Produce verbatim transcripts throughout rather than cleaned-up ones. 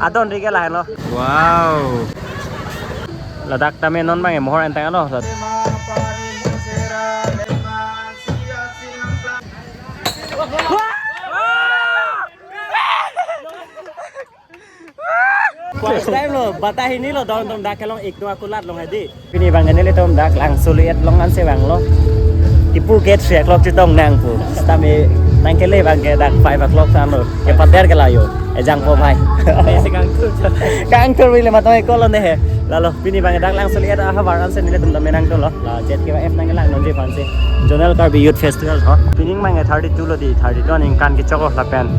Adon ri ke lahenlo. Wow. Ladak tame non bang mohor entang lo. First time lo, bata hini lo, don don dak kelong ik tua kulat long hadi. Pini bang nelitum dak Langsoliet along ansi vanglo. Ipu gate three o'clock chetong nang pu. Sitame nang kele bang ke dak five o'clock san lo. Kepader ke layo. Ejang po bhai. Kangthur. Kangthur bile matang ekolo ne he. Lalo pini bang dak Langsoliet ahavar ansi nelitum tame nangthulo. La jet ke F nang lang nonji pansi. Zonal Karbi Youth Festival ho. Pini bang thirty-two lo di, thirty-two aningkan kechok lapen.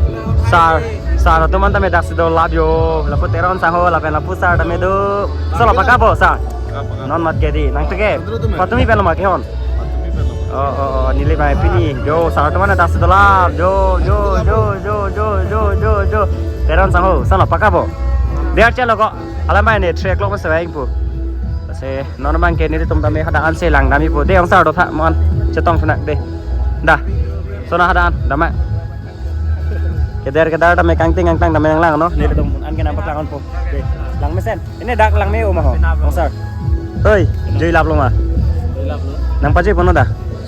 Sir, sir atum an tame dak si dolap yo. Lapu Teron sangho lapen lapu sir tame do. Solo pakabo sir. Non mat ke di. Nangtike. Patumi pen lo ma kehon. Oh, oh, oh, neli bang pini. Jo, sir atum an dak si dolap. Jo, jo, jo. Teron sangho, solo pakabo. Dia chalo ko. Alam bang ne three o'clock ma sevang pu. Lasi non bang ke nelitum tame hadak ansi lang damji pu. De ong sir do tha mon chetong sunak de. Da. Sona hadak dam ma. Keder keder tame kangting kangtang tame nang lang no. Nelitum an ke nangpaklang pu. De. Lang mesen. Ini dak lang me uma ho. Ong sir. Hoi, jui lap lo ma. Nangpaji ponlo da.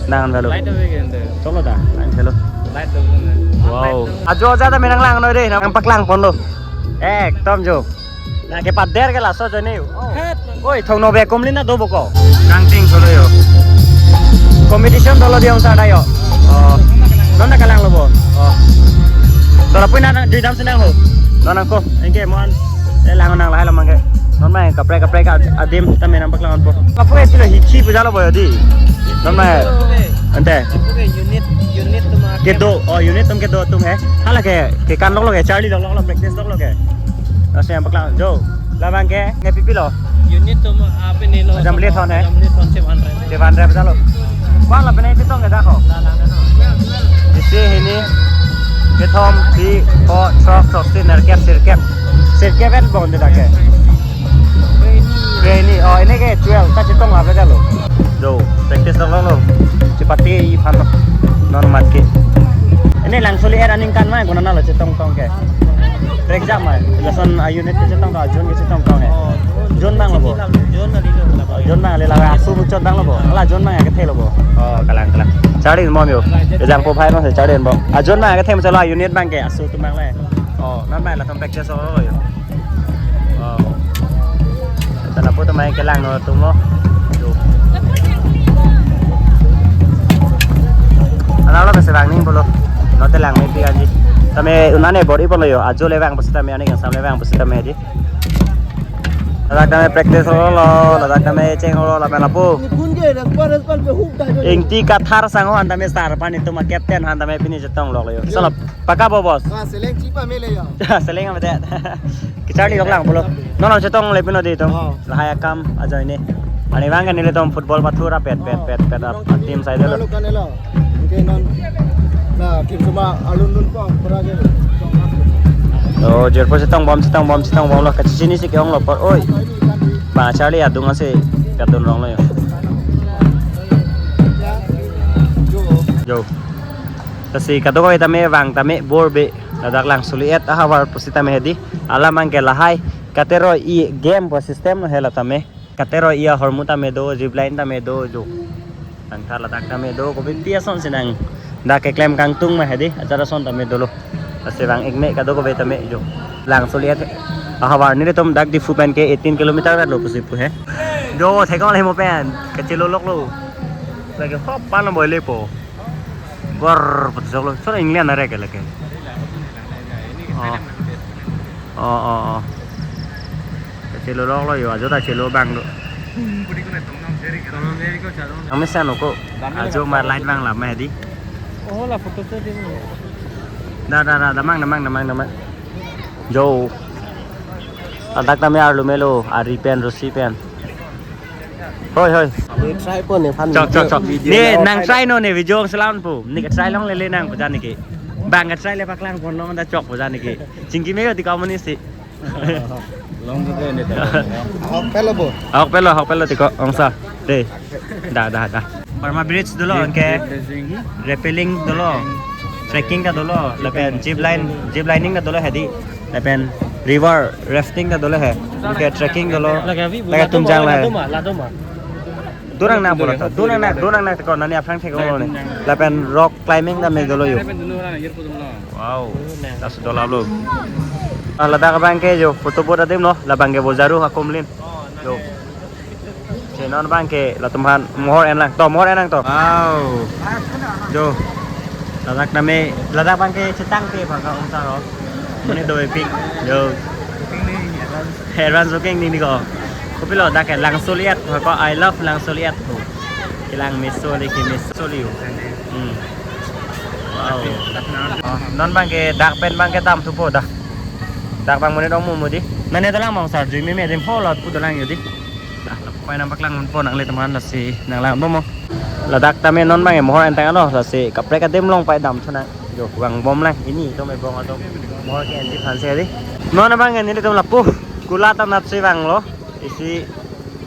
Nang an velo. Light ave ke ante. Cholo da. Nang velo. Light ave. Wow. Ajo aja tame nang lang no de. Nangpaklang ponlo. Ekdom jo. Na kepader ke laso jone. Oh. Oi, thongno be komlin na do boko. Kangting solo yo. Competition dolo di ong sir da yo. Oh. Non na kalang lo bo. Oh. Tola pui na jui dam senang ho. Non nang ko. Engke mon. Eh lang nang lahai lo mangke. Non mai kaprek kaprek adim tame nangpaklang po. Kaprek sila hichi pujalo bo di. Non mai. Ante. Unit, unit atum kedo, oh unit atum kedo atum he. Hala ke, kekan lok lo ke, charli lok lo, practice lok lo ke. Lasi nangpaklang jo. Labang ke, nge pipi lo. Unit atum apa ni lo? Ajam lihat thon he. Ajam lihat thon seven hundred. Seven hundred beta lo. Bang lapen chetong ke dak ho. Isi hini. Kethom, phi, pho, throk, throksit, nerkep, sirkep. Sirkep en bong de dak ke. Ini, oh ini ke twelve, ta chetong apa dah lo? Jo, practice lo lo. Chepate iphan lo. Non mat ke. Ini Langsoliet aningkan ma, kona na lo chetong tong ke. Break jam ma. Lason a unit ke chetong tong, zone ke chetong tong he. Zone bang lo bo. Zone na di lo. Zone bang le la asu muchot bang lo bo. Ala zone bang ke the lo bo. Oh, kalang kalang. Charli mo yo. Ejang po phai no se charli mo. A zone bang ke the mo chala unit bang ke asu atum bang le. Oh, non bang latum practice lo yo. Wow. Tana po tame kelang no atum lo. Jo. Ana lo bese bang ning bolo. No te lang me pi anji. Tame unane bor-i ponlo yo. Ajo le bang pusi tame ani kangsam le bang pusi tame di. Ladak tame practice lo lo, ladak tame cheng lo lo, lapen lapu. Ingti Kathar sangho han tame star pani tuma captain han tame pini chetong lok lo yo. Salap. Pakabo boss. Ah, seleng chipa mele ya. Seleng apa teh? Kecharli dok lang pulo. Nono chetong le pino di tum. Oh. Lahai akam ajoine. Ani bang kan nelitum football pathu ra pet pet pet pet ap team side lo. Malu kan elo. Oke non. Na team cuma alun nun po pura ke. Oh, jerpo chetong bom chetong bom chetong bom lo kachini si ke-ong lo por. Oi. Bang charli adung asi kadun rong lo yo. Jo. Lasi kadokave tame vang tame bor be ladak Langsoliet ahavar pusi tame hedi alam angke lahai kateroi game pu system lo hela tame kateroi ahormu tame do zip line tame do jo nang tha ladak tame do kopi pi ason si nang dak keklem kangtung ma hedi ajar ason tame dolo lasi vang ik me kadokave tame jo Langsoliet ahavar nelitum dak Diphu pen ke eighteen kilometer lo pusi pu he jo thekong le mo pen kachelo lok lo lake hop pan lo boile po. Gor putusok lo. Solo England are ke lake. Oh. Oh, oh, oh. Chelo lok lo yo, ajo ta chelo bang do. Kami sa no ko. Ajo mar light bang la ma di. Oh, la photo to di. Da, da, da, damang, damang, damang, damang. Jo. Ladak tame arlo melo, ari pen, rosi pen. Hoi, hoi. Ni try po ne phan. Chok, chok, chok. Video ni nang try no ne video selam po. Ni try long lele nang po jani ke. Bang try le paklang pon long da chok po jani ke. Chingki me ti communist si. Long ke ne ta. Ahok pelo bo. Ahok pelo, ahok pelo ti ko ongsa. De. Da, da, da. Burma Bridge dolo ke. Rappelling dolo. Trekking ta dolo. Lapen zip line, zip lining ta dolo hedi. Lapen River rafting ta dolo he. Ke trekking dolo. Lake avi, lake Ladoma, Tumjang la he. Ladoma, Ladoma. Donang nang bola to. Donang nang, donang nang ko nani aphrang thek ko ne. Lapen rock climbing ta me dolo yo. Wow. Laso dolo lo. Ah, ladak abang ke yo photo boat adim lo. Labang ke bojaru akumlin. Yo. Che non abang ke latum aphan mohor en lang to, mohor en lang to. Wow. Jo. Ladak name, ladak abang ke chetang te bang ka ongsa ro. Mane dopik. Jo. Heran joking ni ni ko. Kopilo dak ke Langsoliet ko, I love Langsoliet ko. Kelang meso le ke meso le yo. Hmm. Wow. Oh, non abang ke dak pen abang ke dam thupo dak. Dak abang monit ong mo mo di. Nane dalang mong sar jui me me rim pho lo pu dalang yo di. Dah, lapu pai nangpaklang unpo nanglitum aphan lasi nanglang bom mo. Ladak tame non abang mohor entang ano lasi kaprek adim along pai dam thunang. Jo, vang bom lang ini to me bong atum. Mohor ke enti phan se di. Non abang nelitum lapu kulat anat si vanglo. Isi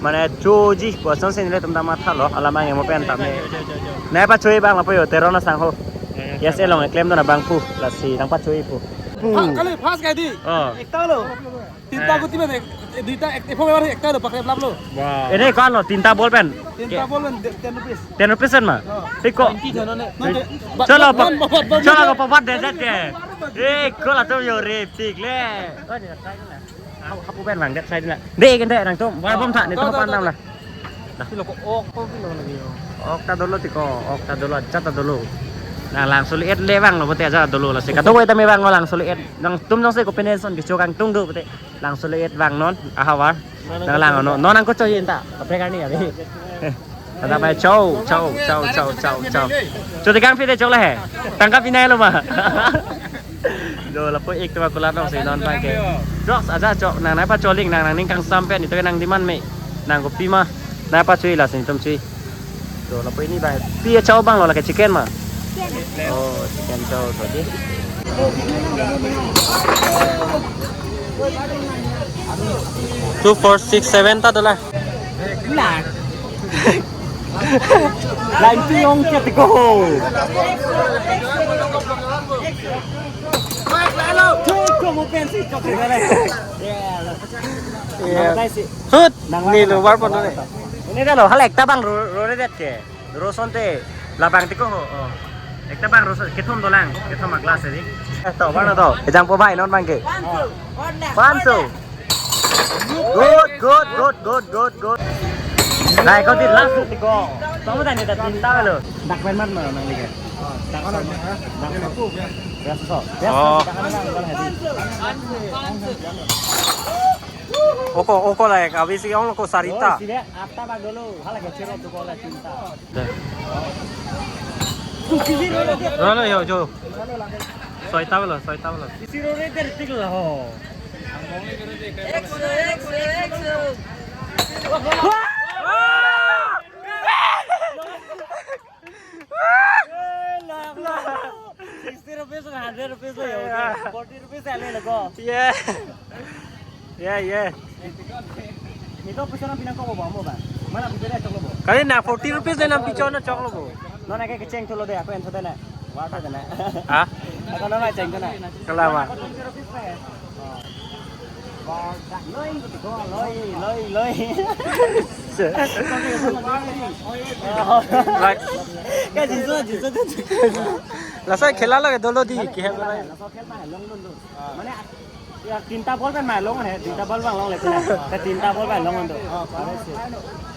mane choji puson se nelitum ta mathalo. Alam abang mo pen tame. Nai pachoi abang lapu yo Teron asangho. Yes, elong eklem dona abang pu. Lasi nang pachoi pu. Pu. Kali first kai di. Oh. Ekta lo. Tinta guti bene, eh, duita ek, eh, phone ekta lo, pakai lap lo. Wow. Ene ko-an lo, tinta ball pen? Tinta ball pen, de-, ten rupees. Ten rupees pen ma? Oh. Thik ko. Twenty thono ne. Non de, ba-, cholo, non, pa-, non, ba-, ba-, ba-, cholo ba-, ko papat de jat ke. Eh, ko latum yo re, thik le. Oh, ni try na. Hap-, hapu pen bang, det side na. De, kan de, nangtum, warbom tha, ni to, to, to, pan to, nam to. Lah. Dah. Pilo ko ok, ko pilo lagi yo. Ok ta dolo tiko, ok ta dolo, ajat ta dolo. Nang Langsoliet le vanglo, bote ajat ta dolo lasi. Kadokave tame vanglo Langsoliet. Nangtum jongsi kopine ason kecho kangtung do, bote. Langsoliet vangnon, ahavar. Nang lang non, non nang kocho yin ta. Kaprek arni ya, be. Tata pai cho, cho, cho, cho, cho, cho. Cho tikang pide cho le he. Tangka pinai lo ma. Do lapu ik tuma kulat nong si non abang ke. Drugs aja cho nang nai pachoi lang nang nangning kangsam pen ito nang demand me. Nang kopi ma. Nai pachoi lasi netum choi. Do lapu ini abang. Pi cho abang lo lake chicken ma. Oh, chicken cho to di. Two, four, six, seven ta dola. Lang. Lang ti ong ke tiko. Tiko mo pensi chok ke le. Yeah. Hut. Nang ni lo war pon ne. Ini dah lo, hal ekta abang ro, ro re det ke. Ro son te labang tiko ho. Oh. Ekta abang ro son, kethom dolang, kethom a glass ini. Eh, to, mana to? Ejang po bai non abang ke. Panso. Good, good, good, good, good, good. Nai, ko di last tiko. Kamu tadi tak tinta lo. Dak pen man mana nang lihat. Dak pen man. Dak pen man. Biasa so. Biasa. Oh. Dak pen man, dak pen man. Oko, oko la ek, abis ong ko sarita. Oh, sini atta bag dolo. Hala ke chero tu ko la tinta. Rolo yo jo. Soita belo, soita belo. Isi rore der tik la ho. Ekso, ekso, ekso. Sixty rupees, hundred rupees lo yo. Forty rupees ale lo ko. Yeah. Yeah, yeah. Ito pisa na pinang ko ba mo ba? Mana pisa na chok lo bo? Kali na forty rupees de na picho na chok lo bo. Non ake kecheng thulo de, ako en thode na. War thode na. Ha? Ako na ma cheng thode na. Kalama. Twenty rupees pa hai. Loi, loi, loi, loi. Like. Ka jiso, jiso tu. Laso khela lage dolo di, ki hai. Laso khel ma long long long. Mane ya, tinta ball pen ma long hai, tinta ball bang long le. Ka tinta ball bang long do.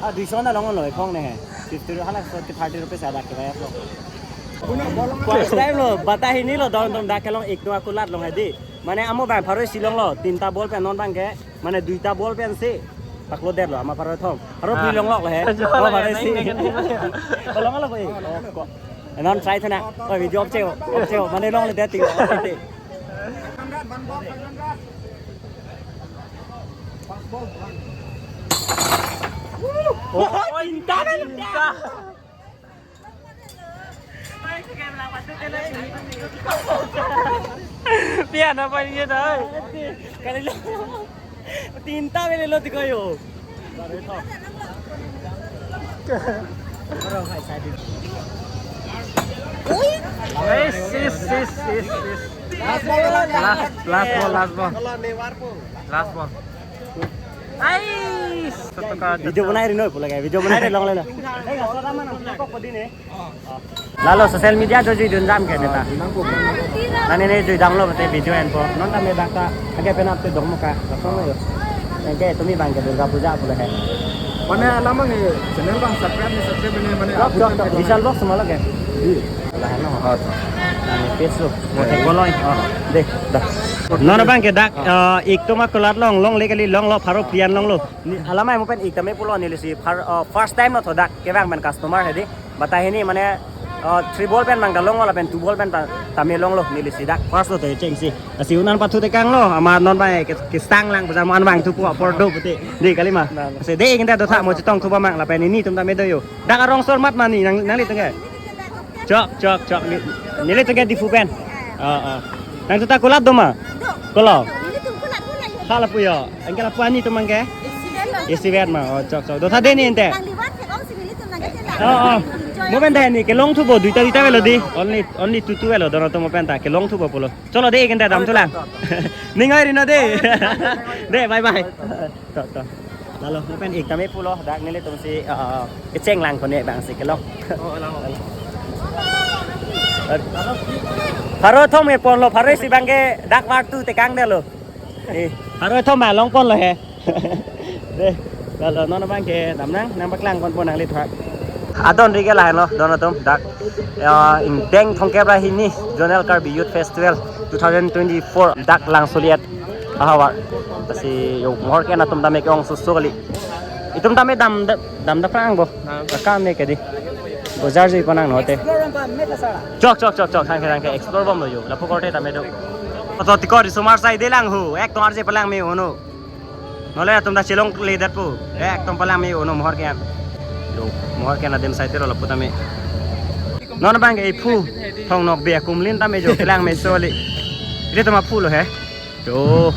Ah, duiso na long lo khong ne hai. Fifty hala thirty rupees ada ke ba. First time lo, bata hini lo, dong dong dak kelong ik dua kulat long hai di. Mane amo bang pharo isi long lo, tinta ball pen non bang ke, mane duita ball pen si. Paklo der lo, ama pharo thom. Pharo phi long lok le he. Oh, pharo isi. Ko long lo ko. Oh, ko. Non try thana. Oh, video off cheo, off cheo. Mane long le der ti. Oh, tinta, tinta. Pian apa ini dah? Kali lo. Tinta beli lo tiga yo. Is, is, is, is, is. Last, last ball, last ball. Last ball. Ais! Video banai ri noi pu lagi, video banai ri longle lo. Lalo social media jo jui dun jam ke neta. Nani ne jui damlo bete video enpo. Non tame dak ta. Ake penap te dong muka. Langsung lo yo. Ake tumi bang ke Durga Puja pu le he. Mane alam ang channel bang subscribe ni subscribe ni mane. Jok, jok, jok. Vishal Vlogs ma lagi. Lah no. Oh. Nani page lo. Mo te koloi. Oh. Deh, dah. Non bang ke dak, eh, ik tuma kulat long, longle kali longlo, pharo plian longlo. Ni alamai mo pen ik tame pulo neli si phar, eh, first time lo tho dak kevang pen customer hedi. Bata hini mane, eh, three ball pen bang ta longlo lapen two ball pen ta tame longlo neli si dak first lo te cheng si. Lasi un-an pathu tekang lo, amat non bang ke, kesang lang, pujar mo an bang thu pu apor do pute. Dei kali ma. Lasi dei ik ta dotha mo chetong thu ba mang lapen nelitum tame do yo. Dak arong sor mat mani nang, nanglitum ke. Chok, chok, chok. Ni, nelitum ke Diphu pen. Oh, oh. Nangtum ta kulat do ma? Do. Kulo. Nelitum kulat kulat yo. Hala pu yo. Anke lapu ani tum angke? Isi vet lo. Isi vet ma. Oh, chok, chok. Dotha dei ni ente. Nang liwat ke ong si nelitum nang ke chela. Oh, oh. Enjoy. Mo pen ta ni kelong thu bo duita duita velo dei. Only, only two two velo dono to mo pen ta kelong thu bo pulo. Cholo dei ik ta dam thu lang. Ning oi ri no dei. Dei, bye bye. To, to. Lalo, mo pen ik tame pulo, dak nelitum si, eh, kecheng lang kone bang si kelong. Oh, lang. Pharo thom ke ponlo, pharo isi bang ke dak wartu tekang detlo. Eh, pharo thom ma long ponlo he. Dei, lalo non bang ke dam nang, nangpaklang ponpo nangliphan. Adon ri ke lahenlo, don atum dak. Ya, ingdeng thomkep ra hini Zonal Karbi Youth Festival two thousand twenty-four dak Langsoliet ahavar. Lasi yo mohor ke-en atum tame ke-ong soso kali. Itum tame dam dam dam prang bo. Dam. Akam ne ke dei. Bojar jui panang no te. Explore bom meta sara. Chok, chok, chok, chok. Thang ke, thang ke explore bomlo yo. Lapu korte tame do. Oto tiko risomar sai dei lang ho. Ek tomar je palang me uno. Nole atum ta chelongledet pu. Ekdom palang me uno mohor ke-en. Yo, mohor ke-en adim sai tero lapu tame. Non bang ke iphu. Thong nok be akumlin tame jo kelang me soli. Ilitum aphu lo he. Jo.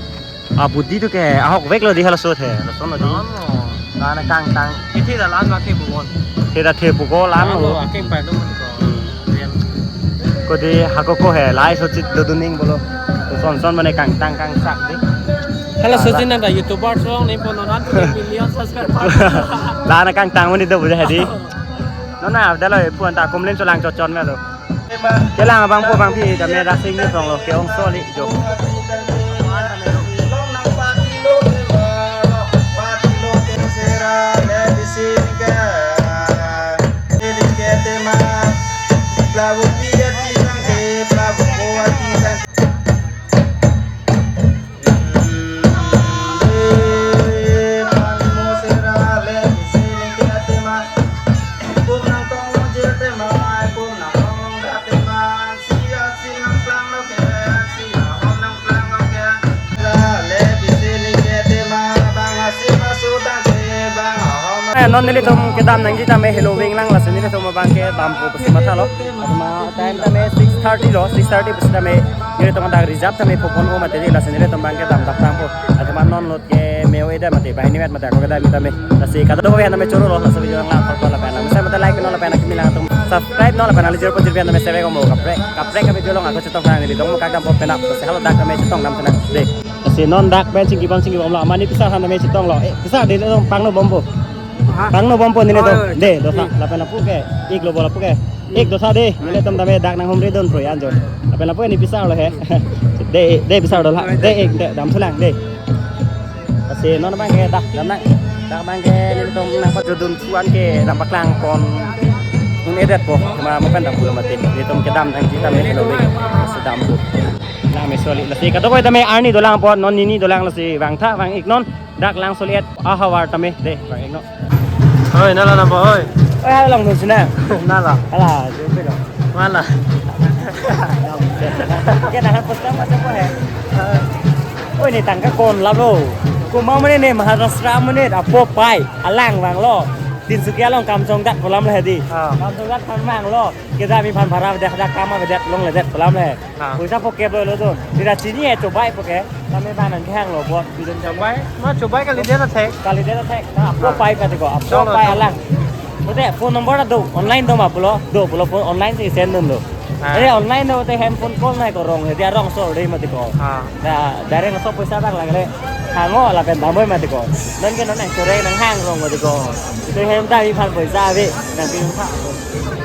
Abudi tu ke ahok vek lo di hala sot he. Lason lo di. Ano. Lana kangtang. Ithi da lan ma ke buon. He da the pu ko lan lo. Ano, aking pa do man ko. Hmm. Rian. Ko di hako ko he, lai so chit do duning bolo. To son son mane kangtang kangsak di. Hala, ala. Sojin nang da YouTuber song ni pono nan million subscriber. Lana kangtang mani do buja hedi. Nona avda lo iphu anta kumlin cholang chochon me lo. Kelang abang po bang phi kami rasing ni song lo ke-ong soli jo. Eh, non nelitum kedam nangji tame helo veng lang lasi nelitum abang ke dampo pusi mathalo. Athema time tame six thirty lo, six thirty pusi tame nelitum dak reserve tame phopon o mate di lasi nelitum abang ke dam dak tangpo. Athema non lot ke me-o-edet mate, banghini vet mate ako kedam tame. Lasi kadokave tame choro lo, lasi video lang lang, lapen lapen. Masa mate like non lapen kimi lang atum subscribe non lapen ali zero point zero tame share ko mo kaprek. Kaprek ke video long ako chetong nang nelitum mo kak dampo penap. Lasi halo dak tame chetong dam tenang. Dei. Lasi non dak pen chingki bom chingki bom lo, amani pisar han tame chetong lo. Eh, pisar dei lo pangno bompo. Ha? Pangno bompo nelitum. Oh, dei, dotha. Lapen lapu ke. Ik lo bo lapu ke. Ik dotha dei. Nelitum tame dak nanghumri dun pro anjo. Lapen lapu ke ni pisar lo he. Dei, dei pisar dotha. Dei ik dei dam thu lang dei. Lasi non abang ke dak dam nang. Dak abang ke nelitum nangpajodun thu an ke nangpaklang pon un-edet po. Ma mo pen dam pulo mate. Nelitum kedam nangji tame helo veng. Lasi dampo. Lang me soli. Lasi kadokave tame arni dolang po, non nini dolang lasi vangtha vang-ik non. Dak Langsoliet ahavar tame dei vang-ik non. Oi, nala napa, oi? Oi, hala longdun sina. Nala. Hala, jumpa dong. Mana? Ke nahan postam masa po he? Oi, ne tangka kon lalo. Komat mane ne Maharashtra mane apo pai alang vanglo. Tinsukia along kam chongdat pu alam le di. Ah. Kam chongdat aphan vanglo. Kedam aphan bhara avedet, dak kam avedet, longledet pu alam le. Ah. Poisa phongkep lo lo dun. Tira chini e chobai phongkep. Tame bang nangkehang lo bot. Chobai? Ma chobai kalidet athek. Kalidet athek. Ta apo pai pati ko. Apo pai alang. Mate phone number do, online do ma pulo, do pulo phone online si send dunlo. Ah. Ere online do te hem phone call nangkok rong, dia rongso dei mati ko. Ah. Da direct so poisa tang lagle. Hango lapen damoi mati ko. Non ke non nang sore nanghang rong mati ko. Ito hem ta iphan poisa ave, nangpi tha.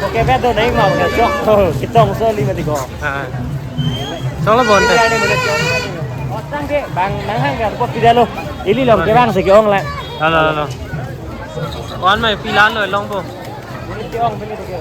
Oke, bet do nai ma ka chok. Kitong so li mati ko. Ah. Choklo bonta. Otang ke bang nanghang ka ko pidalo. Ili long ke bang si ke-ong la. Lo, lo, lo. Wan mai pilan lo longpo. Ini ke-ong ini ke.